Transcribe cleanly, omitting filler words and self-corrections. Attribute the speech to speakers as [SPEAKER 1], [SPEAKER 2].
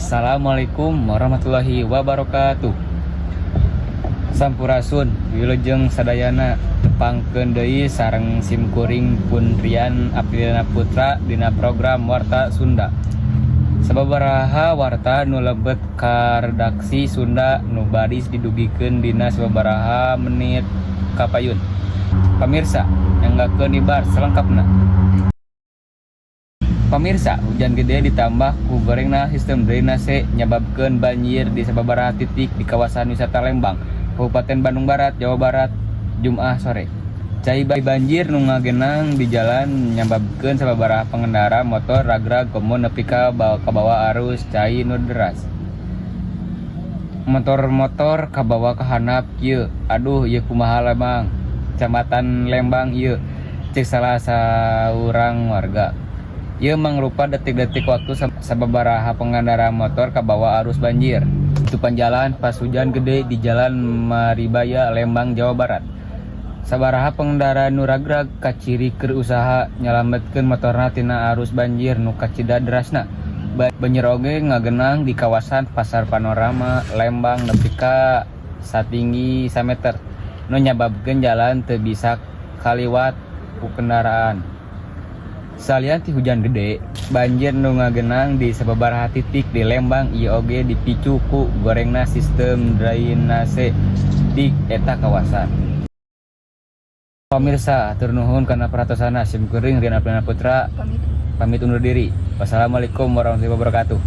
[SPEAKER 1] Assalamualaikum warahmatullahi wabarakatuh. Sampurasun, wilujeng sadayana. Tepangkeun deui sareng simkuring Pundrian Aprilana Putra dina program Warta Sunda. Sababaraha warta nu lebet ka redaksi Sunda nu baris didugikeun dina sababaraha menit kapayun. Pamirsa, nyanggakeun ibar selengkapna. Pamirsa, hujan gede ditambah ku gorengna sistem drainase nyababkeun banjir di sababaraha titik di kawasan wisata Lembang, Kabupaten Bandung Barat, Jawa Barat, Jumaah sore. Cai banjir nu ngagenang di jalan nyababkeun sababaraha pengendara motor ragrag komo nepi ka kabawa arus cai nu deras. "Motor-motor kabawa ka handap kieu, aduh, ieu kumaha Lembang, Kecamatan Lembang ieu," cek salah saurang warga. Ieu mangrupa detik-detik waktu sababaraha pengendara motor kabawa arus banjir. Tutupan jalan pas hujan gede di Jalan Maribaya, Lembang, Jawa Barat. Sabaraha pengendara nu ragrag kaciri keur usaha nyalametkeun motorna tina arus banjir nu kacida derasna. Banjir oge ngagenang di kawasan Pasar Panorama Lembang nepi ka satinggi sameter nu nyababkeun jalan teu bisa kaliwat ku kendaraan. Salian ti hujan gede, banjir nu ngagenang di sababaraha titik di Lembang ieu oge dipicu ku gorengna sistem drainase di eta kawasan. Pamirsa, hatur nuhun kana perhatosanna. Sim kuring Rian Apriliana Putra
[SPEAKER 2] Pamit.
[SPEAKER 1] Pamit undur diri. Wassalamualaikum warahmatullahi wabarakatuh.